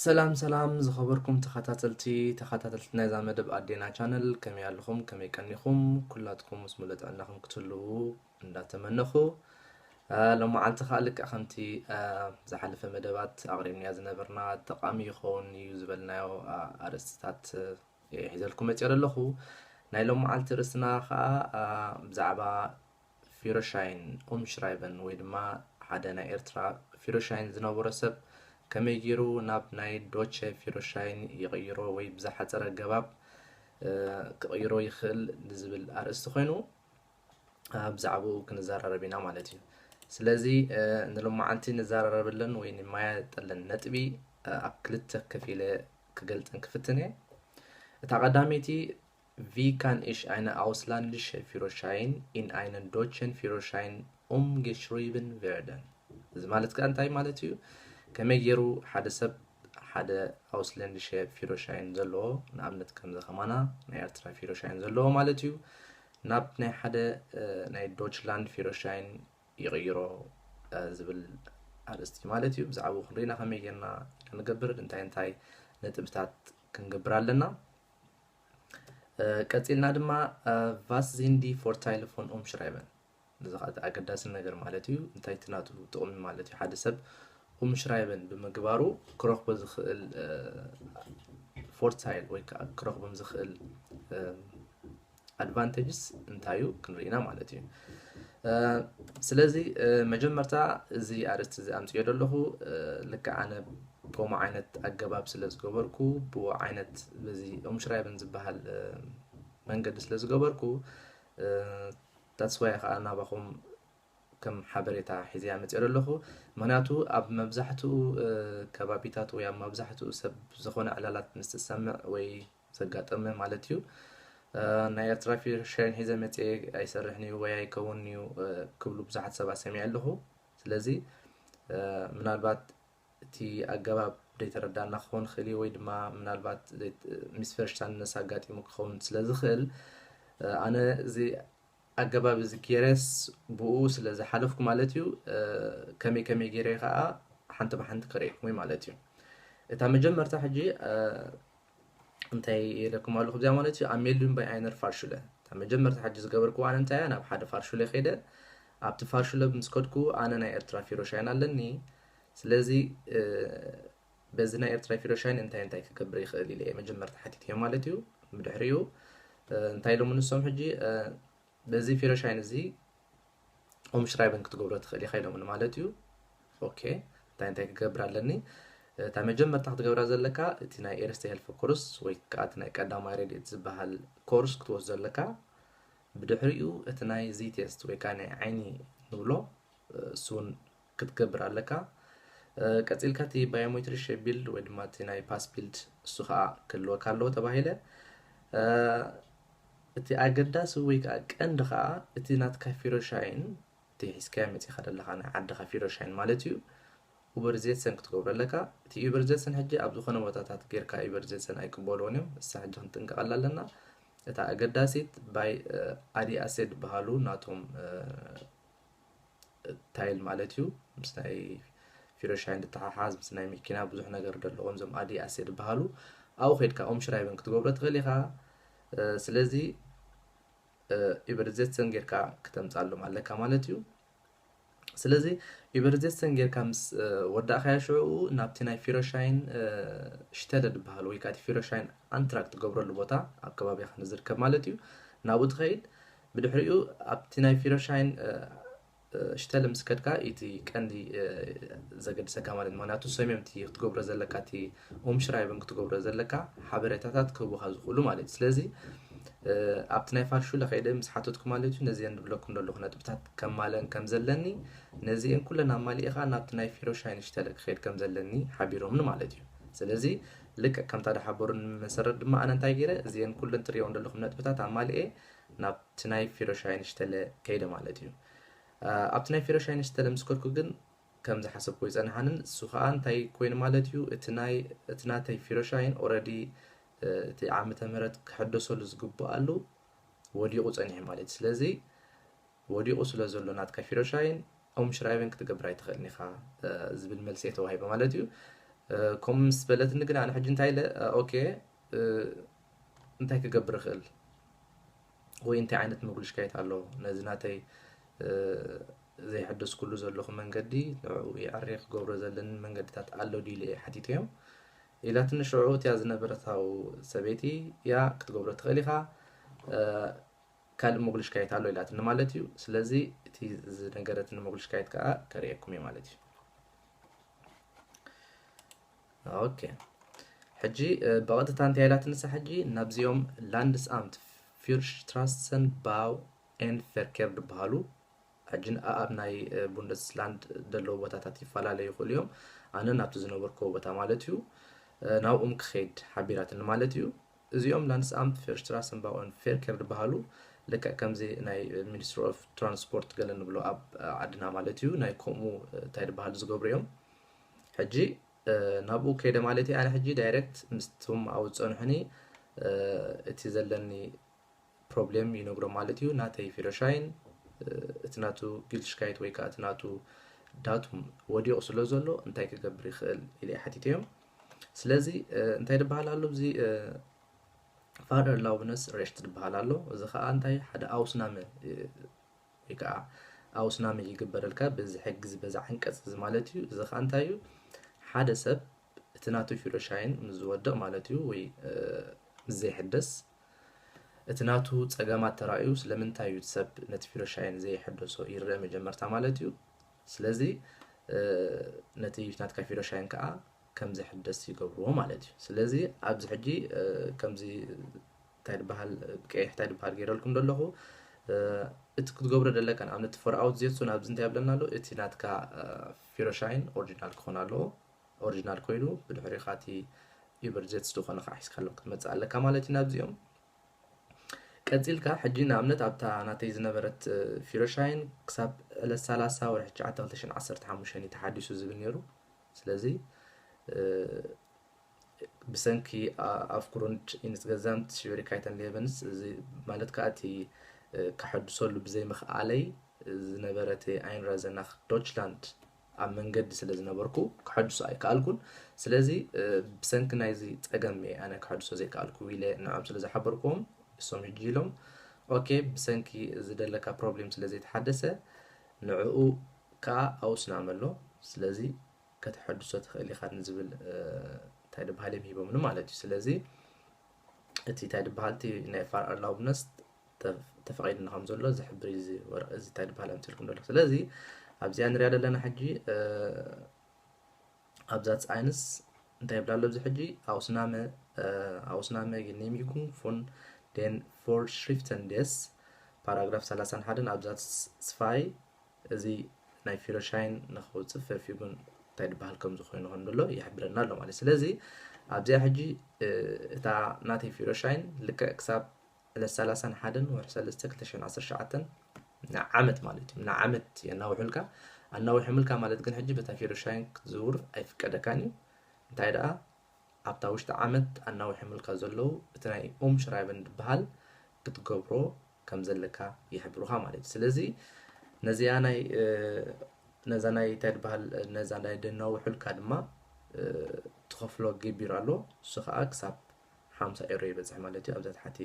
ሰላም ሰላም ዝኸበርኩም ተኸታተልቲ ተኸታተልቲ ናይዛ መደብ ኣዴና ቻነል፣ ከመይ ኣለኹም? ከመይ ቀኒኹም? ኩላትኩም ምስ ሙሉእ ጥዕናኹም ክትህልዉ እንዳተመነኹ፣ ሎመዓልቲ ከኣ ልክዕ ከምቲ ዝሓለፈ መደባት ኣቕሪብናዮ ዝነበርና ጠቓሚ ይኸውን እዩ ዝበልናዮ ኣርእስትታት ሒዘልኩም መፂኦ ኣለኹ። ናይ ሎመዓልቲ ርእስትና ከኣ ብዛዕባ ፊሮሻይን ኡምሽራይበን ወይ ድማ ሓደ ናይ ኤርትራ ፊሮሻይን ዝነበሮ ሰብ ከመይ ገይሩ ናብ ናይ ዶቸ ፊሮሻይን ይቕይሮ ወይ ብዝሓፀረ ኣገባብ ክቕይሮ ይኽእል ንዝብል ኣርእስቲ ኮይኑ ብዛዕባኡ ክንዘራረብ ኢና ማለት እዩ። ስለዚ ንሎመዓልቲ ንዘራረበለን ወይ ንማየጠለን ነጥቢ ኣብ ክልተ ከፊለ ክገልፀን ክፍትን እየ። እታ ቀዳመይቲ Wie kann ich eine ausländische Führerschein in einen deutschen Führerschein umgeschrieben werden? እዚ ማለት ከኣ እንታይ ማለት እዩ? ከመይ ገይሩ ሓደ ሰብ ሓደ ኣውስለንድሸ ፊሮሻይን ዘለዎ ንኣብነት ከምዚ ከማና ናይ ኤርትራ ፊሮሻይን ዘለዎ ማለት እዩ ናብ ናይ ሓደ ናይ ዶችላንድ ፊሮሻይን ይቕይሮ ዝብል ኣርእስቲ ማለት እዩ። ብዛዕባኡ ክንርኢና ከመይ ጌርና ንገብር እንታይ እንታይ ነጥብታት ክንገብር ኣለና። ቀፂልና ድማ Was sind die Vorteile von Umschreiben? እዚ ከዓ እቲ ኣገዳሲ ነገር ማለት እዩ። እንታይ እቲ ናቱ ጥቕሚ ማለት እዩ? ሓደ ሰብ ኡምሽራይበን ብምግባሩ ክረኽቦ ዝኽእል ፎርታይል ወይ ከዓ ክረኽቦም ዝኽእል ኣድቫንቴጅስ እንታይ እዩ ክንርኢና ማለት እዩ። ስለዚ መጀመርታ እዚ ኣርእስቲ እዚ ኣምፅዮ ዘለኹ ልክዕ ኣነ ከምኡ ዓይነት ኣገባብ ስለ ዝገበርኩ ብኡ ዓይነት በዚ ኡምሽራይበን ዝበሃል መንገዲ ስለ ዝገበርኩ that's why ከዓ ናባኹም ከም ሓበሬታ ሒዘያ መፅኦ ዘለኹ። ምክንያቱ ኣብ መብዛሕትኡ ከባቢታት ወይ ኣብ መብዛሕትኡ ሰብ ዝኾነ ዕላላት ምስ ትሰምዕ ወይ ዘጋጠመ ማለት እዩ ናይ ኤርትራ ፊርሻይን ሒዘ መፅአ ኣይሰርሕን እዩ ወይ ኣይከውን እዩ ክብሉ ብዙሓት ሰባት ሰሚዐ ኣለኹ። ስለዚ ምናልባት እቲ ኣገባብ ዘይተረዳእና ክኸውን ይኽእል እዩ ወይ ድማ ምናልባት ሚስፈርሽታንነስ ኣጋጢሙ ክኸውን ስለ ዝኽእል ኣነ እዚ ኣገባብ እዚ ገይረስ ብኡ ስለ ዝሓለፍኩ ማለት እዩ ከመይ ከመይ ገይረ ከዓ ሓንቲ ብሓንቲ ከርእየኩም እዩ ማለት እዩ። እታ መጀመርታ ሕጂ እንታይ ኢለኩም ኣለኹ እዚኣ ማለት እዩ ኣሜሉን ባይ ኣይነር ፋርሹለ እታ መጀመርታ ሕጂ ዝገበርኩ ኣነ እንታይ እያ ናብ ሓደ ፋርሹለ ከይደ ኣብቲ ፋርሹለ ምስ ከድኩ ኣነ ናይ ኤርትራ ፊሮሻይን ኣለኒ ስለዚ በዚ ናይ ኤርትራ ፊሮሻይን እንታይ እንታይ ክገብር ይኽእል ኢለ እየ መጀመርታ ሓቲት እየ ማለት እዩ። ብድሕሪኡ እንታይ ኢሎም ንሶም ሕጂ በዚ ፊሮሻይን እዚ ኦምሽራይበን ክትገብሮ ትኽእል ኢኻ ኢሎምኒ ማለት እዩ። ኦኬ እንታይ እንታይ ክገብር ኣለኒ? እታ መጀመርታ ክትገብራ ዘለካ እቲ ናይ ኤርስተ ሄልፍ ኮርስ ወይ ከዓ እቲ ናይ ቀዳማይ ረድኤት ዝበሃል ኮርስ ክትወስዶ ኣለካ። ብድሕሪኡ እቲ ናይ ዚ ቴስት ወይ ከዓ ናይ ዓይኒ ንብሎ እሱ እውን ክትገብር ኣለካ። ቀፂልካ እቲ ባዮሜትሪ ሸቢልድ ወይ ድማ እቲ ናይ ፓስ ቢልድ እሱ ከዓ ክህልወካ ኣለዎ ተባሂለ። እቲ ኣገዳሲ ወይ ከዓ ቀንዲ ከዓ እቲ ናትካ ፊሮሻይን እቲ ሒዝካዮ መፂኻ ዘለካ ናይ ዓድኻ ፊሮሻይን ማለት እዩ። ኡበርዜትሰን ክትገብሮ ኣለካ። እቲ ዩበርዜትሰን ሕጂ ኣብ ዝኾነ ቦታታት ጌርካ ዩበርዜትሰን ኣይቅበልዎን እዮም። እሳ ሕጂ ክንጥንቀቐላ ኣለና። እታ ኣገዳሲት ባይ ኣዲ ኣሴ ዝበሃሉ ናቶም ታይል ማለት እዩ ምስ ናይ ፊሮሻይን ዝተሓሓዝ ምስ ናይ መኪና ብዙሕ ነገር ዘለዎም ዞም ኣዲ ኣሴ ዝበሃሉ ኣብኡ ከድካ ኦም ሽራይብን ክትገብሮ ትኽእል ኢኻ። ስለዚ ዩበርዜትሰን ጌርካ ክተምፃሎም ኣለካ ማለት እዩ። ስለዚ ዩበርዜትሰን ጌርካ ምስ ወዳእካዮ ሽዑኡ ናብቲ ናይ ፊሮሻይን ሽተለ ዝበሃል ወይ ከዓ ፊሮሻይን ኣንትራክ ትገብረሉ ቦታ ኣብ ከባቢኻ ንዝርከብ ማለት እዩ ናብኡ ትኸይድ። ብድሕሪኡ ኣብቲ ናይ ፊሮሻይን ሽተለ ምስ ከድካ እቲ ቀንዲ ዘገድሰካ ማለት ምክንያቱ ሰሚም እቲ ክትገብሮ ዘለካ እቲ ኡምሽራይብን ክትገብሮ ዘለካ ሓበሬታታት ክህቡካ ዝኽእሉ ማለት እዩ። ስለዚ ኣብቲ ናይ ፋርሹለ ከይደ ምስ ሓተትኩ ማለት እዩ ነዚአን ዝብለኩም ዘለኹ ነጥብታት ከማለን ከም ዘለኒ ነዚአን ኩለን ኣማሊእኻ ናብቲ ናይ ፊሮሻይን ሽተለ ክኸይድ ከም ዘለኒ ሓቢሮምኒ ማለት እዩ። ስለዚ ልክዕ ከምታ ዝሓበሩኒ መሰረት ድማ ኣነ እንታይ ገይረ እዚአን ኩለን ትሪእዎም ዘለኹም ነጥብታት ኣማሊኤ ናብቲ ናይ ፊሮሻይን ሽተለ ከይደ ማለት እዩ። ኣብቲ ናይ ፊሮሻይን ሽተለ ምስ ከድኩ ግን ከም ዝሓሰብኩ ይፀንሓንን እሱ ከዓ እንታይ ኮይኑ ማለት እዩ እቲ ናይ እቲ ናተይ ፊሮሻይን ኦረዲ እቲ ዓመተ ምህረት ክሕደሰሉ ዝግብኣሉ ወዲቑ ፀኒሑ ማለት እዩ። ስለዚ ወዲቑ ስለ ዘሎ ናትካ ፊሮሻይን ኦም ሽራይብን ክትገብር ኣይትኽእልን ኢኻ ዝብል መልሲ እየ ተዋሂበ ማለት እዩ። ከምኡ ምስ በለትኒ ግን ኣነ ሕጂ እንታይ ኢለ ኦኬ እንታይ ክገብር ይኽእል ወይ እንታይ ዓይነት መጉልሽካየት ኣሎ ነዚ ናተይ ዘይሐደስኩሉ ዘለኹ መንገዲ ንዕኡ ይዕሬ ክገብሮ ዘለኒ መንገድታት ኣሎ ድዩ ኢለ ሓቲተዮም። ኢላትኒ ሽዑ እቲያ ዝነበረታው ሰበይቲ ያ ክትገብሮ ትኽእል ኢኻ ካልእ መጉልሽካየት ኣሎ ኢላትኒ ማለት እዩ። ስለዚ እቲ ዝነገረትኒ መጉልሽካየት ከዓ ከርእየኩም እዩ ማለት እዩ። ኦኬ ሕጂ ብቐጥታ እንታይ ኢላትንሳ ሕጂ ናብዚኦም Landesamt für Straßenbau und Verkehr ዝበሃሉ ሕጂ ኣብ ናይ ቡንደስላንድ ዘለዉ ቦታታት ይፈላለዩ ይኽእሉ እዮም። ኣነ ናብቲ ዝነበርክዎ ቦታ ማለት እዩ ናብኡም ክኸይድ ሓቢራትኒ ማለት እዩ። እዚኦም Landesamt für Straßenbau und Verkehr ዝበሃሉ ልክዕ ከምዚ ናይ ሚኒስትሪ ኦፍ ትራንስፖርት ገለ ንብሎ ኣብ ዓድና ማለት እዩ ናይ ከምኡ እንታይ ዝበሃሉ ዝገብሩ እዮም። ሕጂ ናብኡ ከይደ ማለት እዩ ኣነ ሕጂ ዳይሬክት ምስቶም ኣብኡ ዝፀንሑኒ እቲ ዘለኒ ፕሮብሌም ይነግሮ ማለት እዩ ናተይ ፊሮሻይን እቲ ናቱ ግልሽካይት ወይ ከዓ እቲ ናቱ ዳቱም ወዲቑ ስለ ዘሎ እንታይ ክገብር ይኽእል ኢለ ሓቲተዮም። ስለዚ እንታይ ዝበሃል ኣሎ እዚ ፋደር ላውብነስ ሬሽት ዝበሃል ኣሎ። እዚ ከዓ እንታይ ሓደ ኣውስናመ ወይ ከዓ ኣውስናመ ይግበረልካ በዚ ሕጊ በዚ ዓንቀፅ እዚ ማለት እዩ። እዚ ከዓ እንታይ እዩ ሓደ ሰብ እቲ ናቱ ፊሮሻይን ምስ ዝወድቕ ማለት እዩ ወይ ምስ ዘይሕደስ እቲ ናቱ ፀገማት ተራእዩ ስለምንታይ እዩ ሰብ ነቲ ፊሮሻይን ዘይሕደሶ ይረአ መጀመርታ ማለት እዩ። ስለዚ ነቲ ናትካ ፊሮሻይን ከዓ ከም ዝሕደስ ይገብርዎ ማለት እዩ። ስለዚ ኣብዚ ሕጂ ከምዚ እንታይ ዝበሃል ብቀይሕ እንታይ ዝበሃል ገይረልኩም ዘለኹ እቲ ክትገብሮ ደለካ ንኣብነት ፎር ኣውት ዜትሱን ኣብዚ እንታይ ብለና ኣሎ እቲ ናትካ ፊሮሻይን ኦሪጂናል ክኾን ኣለዎ። ኦሪጂናል ኮይኑ ብድሕሪኻ እቲ ዩበር ዜትስ ዝኾነ ከዓ ሒዝካሎም ክትመፅእ ኣለካ ማለት እዩ ናብዚኦም። ቀፂልካ ሕጂ ንኣብነት ኣብታ ናተይ ዝነበረት ፊሮሻይን ክሳብ ዕለት ሰላሳ ወርሒ ትሽዓተ ክልተ ሽሕን ዓሰርተ ሓሙሽተን እዩ ተሓዲሱ ዝብል ነይሩ። ስለዚ ብሰንኪ ኣፍኩሩንድ ኢንስገዛምት ሽቨሪካይተን ሌቨንስ እዚ ማለት ከዓ እቲ ክሐድሰሉ ብዘይምኽኣለይ ዝነበረ እቲ ኣይንራዘ ናኽ ዶችላንድ ኣብ መንገዲ ስለ ዝነበርኩ ክሐድሶ ኣይከኣልኩን። ስለዚ ብሰንኪ ናይዚ ፀገም እየ ኣነ ክሐድሶ ዘይከኣልኩ ኢለ ንዕኦም ስለ ዝሓበርኩዎም እሶም ሕጂ ኢሎም ኦኬ ብሰንኪ ዝደለካ ፕሮብሌም ስለ ዘይተሓደሰ ንዕኡ ከዓ ኣውስናመ ኣሎ። ስለዚ ከተሐድሶ ትኽእል ኢኻ ንዝብል እንታይ ድበሃል እዮም ሂቦምኒ ማለት እዩ። ስለዚ እቲ እንታይ ድበሃል እቲ ናይ ፋር ኣላውብነስ ተፈቒድና ከም ዘሎ ዝሕብር እዩ እዚ ወረቐ እዚ እንታይ ድበሃል ኣምፅልኩም ዘሎ። ስለዚ ኣብዚኣ ንሪኣ ዘለና ሕጂ ኣብዛት ኣይንስ እንታይ ይብላ ኣሎ ኣብዚ ሕጂ ኣውስናመ ኣውስናመ genehmigung von den Vorschriften des ፓራግራፍ ሰላሳን ሓደን ኣብዛት ስፋይ እዚ ናይ ፊሮሻይን ንኸውፅእ ፈፊጉን እንታይ ድበሃል ከም ዝኾይኑ ከም ዘሎ ይሕብረና ኣሎ ማለት ስለዚ ኣብዚኣ ሕጂ እታ ናተይ ፊሮሻይን ልክዕ ክሳብ ዕለት ሰላሳን ሓደን ወርሒ ሰለስተ ክልተ ሽሕን ዓሰርተ ትሽዓተን ንዓመት ማለት እዩ ንዓመት የናውሑልካ ኣናውሕምልካ ማለት ግን ሕጂ በታ ፊሮሻይን ክትዝውር ኣይፍቀደካን እዩ እንታይ ደኣ ኣብታ ውሽጢ ዓመት ኣናውሕምልካ ዘለዉ እቲ ናይ ኡምሽራይበን ድበሃል ክትገብሮ ከም ዘለካ ይሕብሩኻ ማለት እዩ ስለዚ ነዚኣ ናይ ነዛ ናይ እንታይ ድበሃል ነዛ ናይ ደናውሑልካ ድማ ትኸፍሎ ግቢር ኣሎ እሱ ከዓ ክሳብ ሓምሳ ኤሮ ይበፅሕ ማለት እዩ ኣብዛ ታሕቲ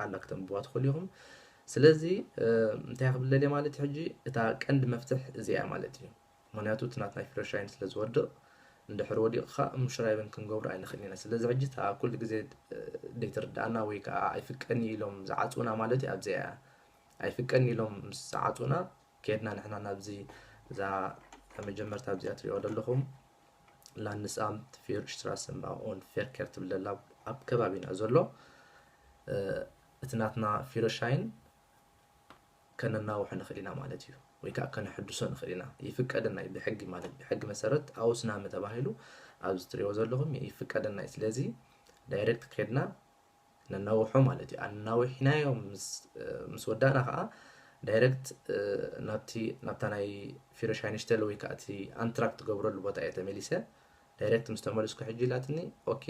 ኣላ ክተንብዋ ትኽእሉ ኢኹም ስለዚ እንታይ ክብለል ማለት እዩ ሕጂ እታ ቀንዲ መፍትሕ እዚኣ ማለት እዩ ምክንያቱ እቲ ናትና ፊሮሻይን ስለ ዝወድቕ እንድሕር ወዲቕካ ምሽራይበን ክንገብሮ ኣይንኽእል ኢና ስለዚ ሕጂ እታ ኩሉ ግዜ ደይትርዳእና ወይ ከዓ ኣይፍቀኒ ኢሎም ዝዓፅኡና ማለት እዩ ኣብዚኣ እያ ኣይፍቀኒ ኢሎም ምስ ዝዓፅኡና ከድና ንሕና ናብዚ እዛ መጀመርታ ኣብዚኣ ትሪኦ ዘለኹም Landesamt für Straßenbau und Verkehr ትብል ዘላ ኣብ ከባቢና ዘሎ እቲ ናትና ፊሮሻይን ከነናውሖ ንኽእል ኢና ማለት እዩ ወይ ከዓ ከነሕድሶ ንኽእል ኢና ይፍቀደና እዩ ብሕጊ ማለት ብሕጊ መሰረት ኣውስናመ ተባሂሉ ኣብዚ ትሪኦ ዘለኹም ይፍቀደና እዩ ስለዚ ዳይሬክት ከድና ነናውሖ ማለት እዩ ኣናዊሕናዮ ምስ ወዳእና ከዓ ዳይሬክት ናብቲ ናብታ ናይ ፊሮሻይንሽተል ወይ ከዓ እቲ ኣንትራክት ትገብረሉ ቦታ እየ ተመሊሰ ዳይሬክት ምስ ተመልስኩ ሕጂ ኢላትኒ ኦኬ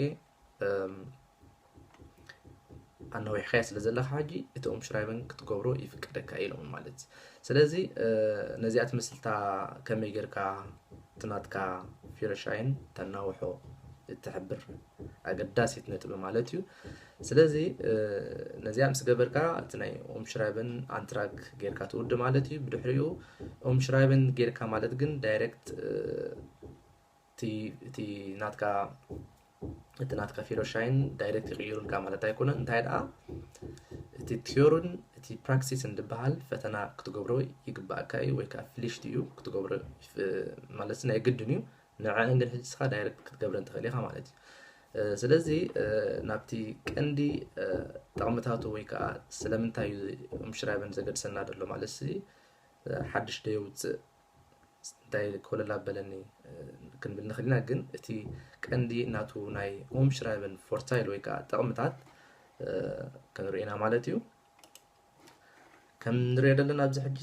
ኣናዊሕካያ ስለ ዘለካ ሕጂ እቲ ኡምሽራይበን ክትገብሮ ይፍቀደካ ኢሎም ማለት ስለዚ ነዚኣ ትመስልታ ከመይ ጌርካ ትናትካ ፊሮሻይን ተናውሖ እትሕብር ኣገዳሲት ነጥቢ ማለት እዩ። ስለዚ ነዚኣ ምስ ገበርካ እቲ ናይ ኦምሽራይብን ኣንትራግ ጌርካ ትውዲ ማለት እዩ። ብድሕሪኡ ኦምሽራይብን ጌርካ ማለት ግን ዳይሬክት እቲ ናትካ እቲ ናትካ ፊሮሻይን ዳይሬክት ይቕይሩልካ ማለት ኣይኮነን። እንታይ ደኣ እቲ ቲዮርን እቲ ፕራክሲስን ዝበሃል ፈተና ክትገብሮ ይግባእካ እዩ፣ ወይ ከዓ ፍሊሽት እዩ ክትገብሮ ማለት ናይ ግድን እዩ። ንዕን ግን ሕጂ ስኻ ዳይሬክት ክትገብረን ትኽእል ኢኻ ማለት እዩ። ስለዚ ናብቲ ቀንዲ ጠቕምታቱ ወይ ከዓ ስለምንታይ እዩ ኦምሽራይብን ዘገድሰና ዘሎ ማለት ሓድሽ ዶ የውፅእ እንታይ ኮለል ኣበለኒ ክንብል ንኽእል ኢና። ግን እቲ ቀንዲ ናቱ ናይ ኦምሽራይብን ፎርታይል ወይ ከዓ ጠቕምታት ክንርኢ ኢና ማለት እዩ። ከም ንሪኦ ዘለና ኣብዚ ሕጂ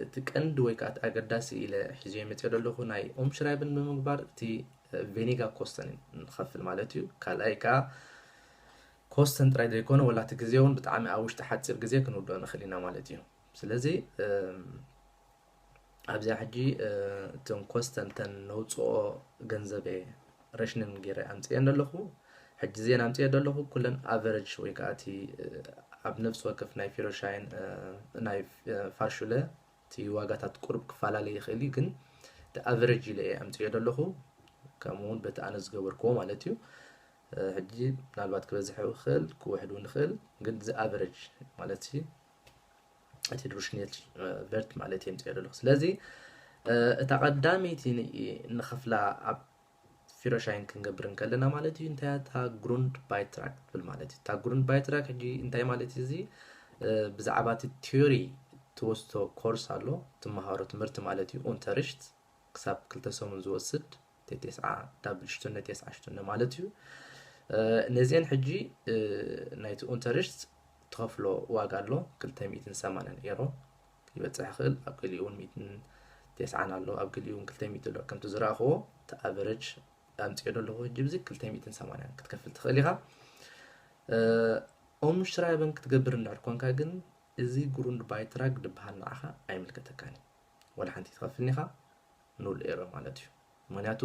እቲ ቀንዲ ወይ ከዓ እቲ ኣገዳሲ ኢለ ሒዘዮ መፅኦ ዘለኹ ናይ ኦምሽራይብን ብምግባር እቲ ቬኒጋ ኮስተን ንኸፍል ማለት እዩ። ካልኣይ ከዓ ኮስተን ጥራይ ዘይኮነ ወላ እቲ ግዜ እውን ብጣዕሚ ኣብ ውሽጢ ሓፂር ግዜ ክንውድኦ ንኽእል ኢና ማለት እዩ። ስለዚ ኣብዚኣ ሕጂ እተን ኮስተን እተን ነውፅኦ ገንዘብ ሬሽንን ገይረ ኣምፅኤን ዘለኹ። ሕጂ እዚአን ኣምፅኤ ዘለኹ ኩለን ኣቨረጅ ወይ ከዓ እቲ ኣብ ነፍሲ ወከፍ ናይ ፊሮሻይን ናይ ፋርሹለ እቲ ዋጋታት ቁሩብ ክፈላለ ይኽእል እዩ፣ ግን እቲ ኣቨረጅ ኢለ እየ ኣምፅኤ ዘለኹ። ከምኡ እውን በቲ ኣነ ዝገበርክዎ ማለት እዩ። ሕጂ ምናልባት ክበዝሕ ይኽእል ክውሕድ እውን ይኽእል፣ ግን እዚ ኣቨረጅ ማለት እቲ ድሩሽኔት ቨርት ማለት እየ ኣምፅኤ ዘለኹ። ስለዚ እታ ቀዳመይቲ ንኸፍላ ኣብ ፊሮሻይን ክንገብር እንከለና ማለት እዩ እንታይ እታ ግሩንድ ባይትራክ ትብል ማለት እዩ። እታ ግሩንድ ባይትራክ ሕጂ እንታይ ማለት እዩ? እዚ ብዛዕባ እቲ ቲዮሪ ትወስዶ ኮርስ ኣሎ፣ ትመሃሮ ትምህርቲ ማለት እዩ። ኡንተርሽት ክሳብ ክልተ ሰሙን ዝወስድ ተስዓ ዳብል ሽቱነ ተስዓ ሽቱነ ማለት እዩ። ነዚአን ሕጂ ናይቲ ኡንተርሽት ትኸፍሎ ዋጋ ኣሎ ክልተ ሚእትን ሰማንያን ኤሮ ይበፅሕ ይኽእል፣ ኣብ ገሊኡ እውን ሚእትን ተስዓን ኣሎ፣ ኣብ ገሊኡ እውን ክልተ ሚእቲ ኣሎ። ከምቲ ዝረኣኽዎ እቲ ኣቨረጅ ኣምፅኦ ዘለኹ ሕጂ ብዚ ክልተ ሚእትን ሰማንያን ክትከፍል ትኽእል ኢኻ። ኦምሽራይብን ክትገብር እንድሕር ኮንካ ግን እዚ ግሩንድ ባይትራክ ድበሃል ንዓኻ ኣይምልከተካን እዩ። ወላ ሓንቲ ትኸፍልን ኢኻ ኑል ኤሮ ማለት እዩ። ምክንያቱ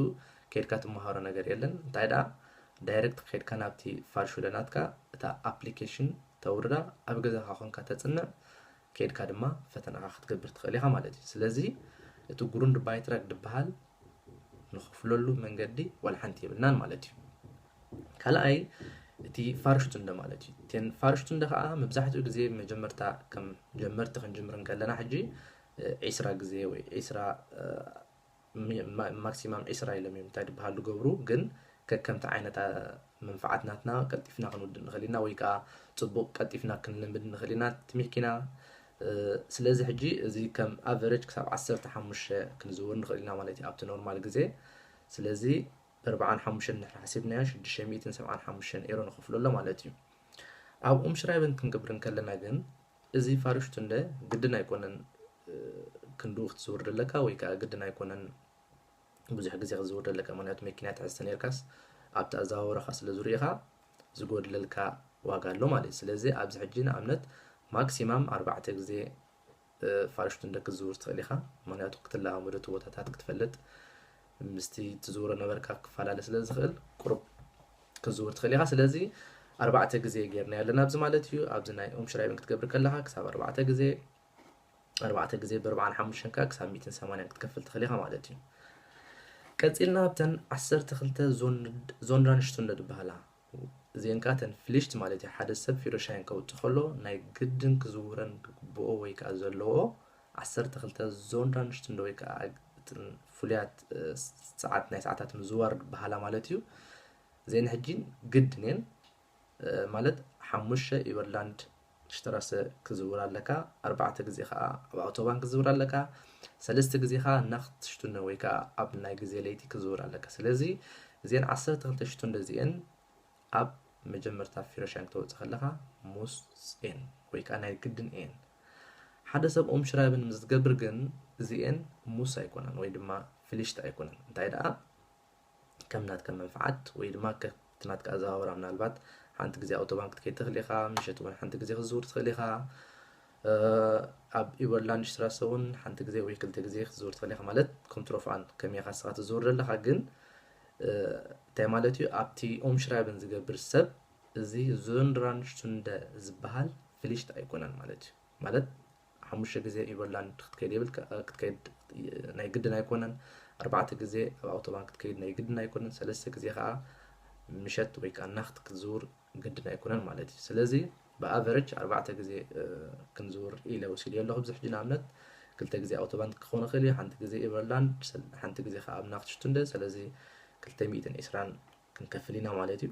ከይድካ ትመሃሮ ነገር የለን። እንታይ ደኣ ዳይሬክት ከይድካ ናብቲ ፋርሹለ ናትካ እታ ኣፕሊኬሽን ተውርዳ ኣብ ገዛኻ ኮንካ ተፅንዕ ከይድካ ድማ ፈተናኻ ክትገብር ትኽእል ኢኻ ማለት እዩ። ስለዚ እቲ ግሩንድ ባይትራክ ድበሃል ንኽፍለሉ መንገዲ ዋላ ሓንቲ የብልናን ማለት እዩ። ካልኣይ እቲ ፋርሽቱንደ ማለት እዩ። እተን ፋርሽቱንደ ከዓ መብዛሕትኡ ግዜ መጀመርታ ከም ጀመርቲ ክንጅምር እንከለና ሕጂ ዒስራ ግዜ ወይ ዒስራ ማክሲማም ዒስራ ኢሎም እዮም እንታይ ዝበሃሉ ገብሩ፣ ግን ከከምቲ ዓይነት መንፋዓት ናትና ቀልጢፍና ክንውድእ ንኽእል ኢና፣ ወይ ከዓ ፅቡቕ ቀልጢፍና ክንልምድ ንኽእል ኢና ትሚኪና። ስለዚ ሕጂ እዚ ከም ኣቨሬጅ ክሳብ ዓሰርተ ሓሙሽተ ክንዝውር ንኽእል ኢና ማለት እዩ ኣብቲ ኖርማል ግዜ። ስለዚ ብኣርብዓን ሓሙሽተን እንድሕር ሓሲብናዮ ሽዱሽተ ሚእትን ሰብዓን ሓሙሽተን ኤሮ ንኸፍሎ ኣሎ ማለት እዩ። ኣብ ኡምሽራይብን ክንገብር እንከለና ግን እዚ ፋርሽቱንደ ግድን ኣይኮነን ክንድኡ ክትዝውር ዘለካ ወይ ከዓ ግድን ኣይኮነን ብዙሕ ግዜ ክትዝውር ዘለካ፣ ምክንያቱ መኪና ትሕዝተ ነርካስ ኣብቲ ኣዘዋወረኻ ስለ ዝርኢኻ ዝጎድለልካ ዋጋ ኣሎ ማለት እዩ። ስለዚ ኣብዚ ሕጂ ንኣብነት ማክሲማም ኣርባዕተ ግዜ ፋርሽቱንደ ክትዝውር ትኽእል ኢኻ፣ ምክንያቱ ክትለማመዶ እቲ ቦታታት ክትፈልጥ ምስቲ ትዝውሮ ነበርካ ክፈላለ ስለ ዝኽእል ቁሩብ ክትዝውር ትኽእል ኢኻ። ስለዚ ኣርባዕተ ግዜ ጌርና ኣለና ኣብዚ ማለት እዩ። ኣብዚ ናይ ኡምሽራይብን ክትገብር ከለኻ ክሳብ ኣርባዕተ ግዜ ኣርባዕተ ግዜ ብኣርብዓን ሓሙሽተን ከዓ ክሳብ ሚእትን ሰማንያን ክትከፍል ትኽእል ኢኻ ማለት እዩ። ቀፂልና ኣብተን ዓሰርተ ክልተ ዞንራንሽቱንደ ዝበሃላ እዚአን ከዓ ተን ፍሊሽት ማለት እዩ። ሓደ ሰብ ፊሮሻይን ከውፅእ ከሎ ናይ ግድን ክዝውረን ዝግብኦ ወይ ከዓ ዘለዎ ዓሰርተ ክልተ ዞንራንሽቱንደ ወይ ከዓ ፍሉያት ሰዓት ናይ ሰዓታት ምዝዋር ዝበሃላ ማለት እዩ። እዚአን ሕጂ ግድን እየን ማለት ሓሙሽተ ኢበርላንድ ሽትራሰ ክዝውር ኣለካ፣ ኣርባዕተ ግዜ ከዓ ኣብ ኣውቶባን ክዝውር ኣለካ፣ ሰለስተ ግዜ ከዓ ናኽትሽቱነ ወይ ከዓ ኣብ ናይ ግዜ ለይቲ ክዝውር ኣለካ። ስለዚ እዚአን ዓሰርተ ክልተ ሽቱንደ እዚአን ኣብ መጀመርታ ፊሮሻን ክተውፅእ ከለካ ሙስ እየን ወይ ከዓ ናይ ግድን እየን። ሓደ ሰብ ኦምሽራይብን ምስ ዝገብር ግን እዚአን ሙስ ኣይኮነን ወይ ድማ ፍሊሽት ኣይኮነን። እንታይ ደኣ ከም ናትካ መንፍዓት ወይ ድማ ከብቲ ናትካ ኣዘዋውራ ምናልባት ሓንቲ ግዜ ኣውቶባን ክትከይድ ትኽእል ኢኻ፣ ምሸት እውን ሓንቲ ግዜ ክትዝውር ትኽእል ኢኻ። ኣብ Uberland Straße እውን ሓንቲ ግዜ ወይ ክልተ ግዜ ክትዝውር ትኽእል ኢኻ። ማለት ከም ትሮፍኣን ከመይ ኢኻ ንስኻ ትዝውር ዘለኻ። ግን እንታይ ማለት እዩ? ኣብቲ Umschreiben ዝገብር ሰብ እዚ Zonranstunde ዝበሃል ፍሊሽት ኣይኮነን ማለት እዩ። ማለት ሓሙሽተ ግዜ Uberland ክትከይድ የብልካ ክትከይድ ናይ ግድን ኣይኮነን። ኣርባዕተ ግዜ ኣብ ኣውቶባን ክትከይድ ናይ ግድን ኣይኮነን። ሰለስተ ግዜ ከዓ ምሸት ወይ ከዓ ናኽት ክትዝውር ግድን ኣይኮነን ማለት እዩ። ስለዚ ብኣቨረጅ ኣርባዕተ ግዜ ክንዝውር ኢለ ወሲደ ኣለኹ። ብዙሕ ሕጂ ንኣብነት ክልተ ግዜ ኣውቶባን ክኾን ይኽእል እዩ፣ ሓንቲ ግዜ Uberland፣ ሓንቲ ግዜ ከዓ ኣብ ናኽት ሽቱንደ። ስለዚ ክልተ ሚእትን ዕስራን ክንከፍል ኢና ማለት እዩ።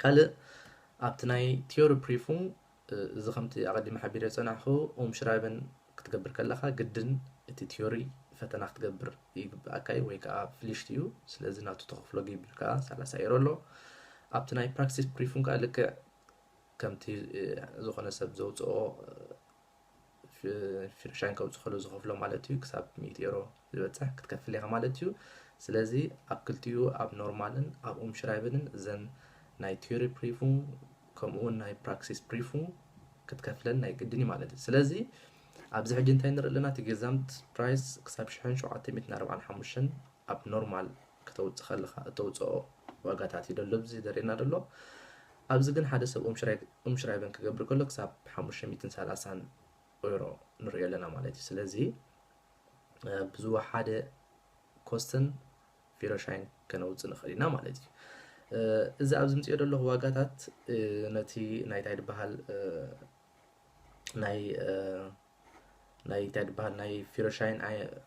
ካልእ ኣብቲ ናይ ቲዮሪ ፕሪፉን እዚ ከምቲ ኣቐዲመ ሓቢረ ዝጸናሕኩ Umschreiben ክትገብር ከለኻ ግድን እቲ ቲዮሪ ፈተና ክትገብር ይግብኣካ እዩ ወይ ከዓ ፍሊሽት እዩ። ስለዚ ናቱ ተኸፍሎ ጊብር ከዓ ሰላሳ ዩሮ ኣሎ። ኣብቲ ናይ ፕራክሲስ ፕሪፉን ከዓ ልክዕ ከምቲ ዝኾነ ሰብ ዘውፅኦ ፊርሻይን ከውፅእ ከሎ ዝኸፍሎ ማለት እዩ። ክሳብ ሚእቲ ዩሮ ዝበፅሕ ክትከፍል ኢኻ ማለት እዩ። ስለዚ ኣብ ክልቲኡ ኣብ ኖርማልን ኣብ Umschreibenን እዘን ናይ ቲዮሪ ፕሪፉን ከምኡ እውን ናይ ፕራክሲስ ፕሪፉን ክትከፍለን ናይ ግድን እዩ ማለት እዩ። ስለዚ ኣብዚ ሕጂ እንታይ ንርኢ ኣለና? እቲ ጌዛምት ፕራይስ ክሳብ ሽሕን ሸውዓተ ሚእትን ኣርባዓን ሓሙሽተን ኣብ ኖርማል ከተውፅእ ከለኻ እተውፅኦ ዋጋታት እዩ ደሎ ኣብዚ ዘርእየና ደሎ። ኣብዚ ግን ሓደ ሰብ Umschreiben ክገብር ከሎ ክሳብ ሓሙሽተ ሚእትን ሰላሳን ዩሮ ንሪኦ ኣለና ማለት እዩ። ስለዚ ብዝወሓደ ኮስትን ፊሮሻይን ከነውፅእ ንኽእል ኢና ማለት እዩ። እዚ ኣብዚ ምፅኦ ዘለኹ ዋጋታት ነቲ ናይ እንታይ ዝበሃል ናይ ናይ እንታይ ዝበሃል ናይ ፊሮሻይን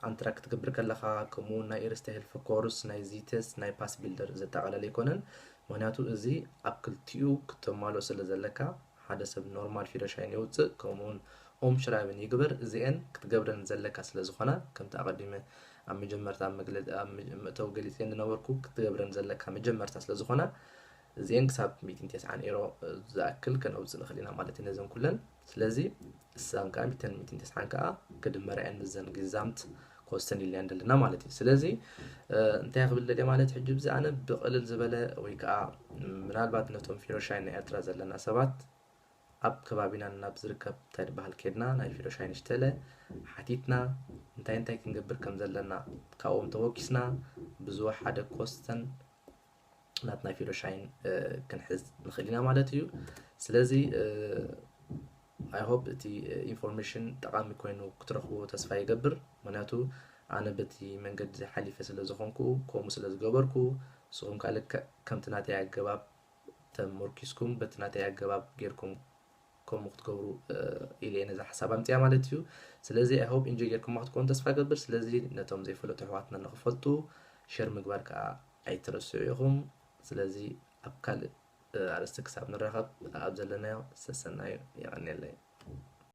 ኣንትራክ ክትገብር ከለኻ ከምኡ እውን ናይ ኤርስተ ሄልፍ ኮርስ ናይ ዚተስ ናይ ፓስ ቢልደር ዘጠቓለለ ኣይኮነን። ምክንያቱ እዚ ኣብ ክልቲኡ ክተማልኦ ስለ ዘለካ ሓደ ሰብ ኖርማል ፊሮሻይን የውፅእ ከምኡ እውን Umschreiben ይግበር። እዚአን ክትገብረን ዘለካ ስለ ዝኾና ከምቲ ኣቐዲመ ኣብ መጀመርታ ኣብ መግለ- ኣብ መ- መእተዊ ገሊፀ ዝነበርኩ ክትገብረን ዘለካ መጀመርታ ስለ ዝኾና እዚአን ክሳብ ሚእትን ተስዓን ዩሮ ዝኣክል ከነውፅእ ንኽእል ኢና ማለት እዩ ነዘን ኩለን። ስለዚ እሳን ከዓ ሚእትን ሚእትን ተስዓን ከዓ ክድመራ እየን ምስዘን ጊዛምት ኮስተን ኢልና ዘለና ማለት እዩ። ስለዚ እንታይ ክብል ደልየ ማለት ሕጂ ብዚ ኣነ ብቕልል ዝበለ ወይ ከዓ ምናልባት ነቶም ፊሮሻይን ናይ ኤርትራ ዘለና ሰባት ኣብ ከባቢና ናብ ዝርከብ እንታይ ዝበሃል ከድና ናይ ፊሮሻይን ሽተለ ሓቲትና እንታይ እንታይ ክንገብር ከም ዘለና ካብኦም ተወኪስና ብዝወሓደ ኮስተን ናትና ፊሮሻይን ክንሕዝ ንኽእል ኢና ማለት እዩ። ስለዚ I hope እቲ ኢንፎርሜሽን ጠቓሚ ኮይኑ ክትረኽቦ ተስፋ ይገብር። ምክንያቱ ኣነ በቲ መንገዲ ሓሊፈ ስለ ዝኾንኩ ከምኡ ስለ ዝገበርኩ ንስኹም ከዓ ልክዕ ከምቲ ናተይ ኣገባብ ተመርኪስኩም በቲ ናተይ ኣገባብ ጌርኩም ከምኡ ክትገብሩ ኢለ እየ ነዛ ሓሳብ ኣምፅያ ማለት እዩ። ስለዚ I hope ኢንጆይ ጌርኩማ ክትኮኑ ተስፋ ገብር። ስለዚ ነቶም ዘይፈለጡ ኣሕዋትና ንክፈልጡ ሸር ምግባር ከዓ ኣይትረስዑ ኢኹም። ስለዚ ኣብ ካልእ ኣርእስቲ ክሳብ ንራኸብ ኣብ ዘለናዮ ሰሰናዩ። የቐንየለይ።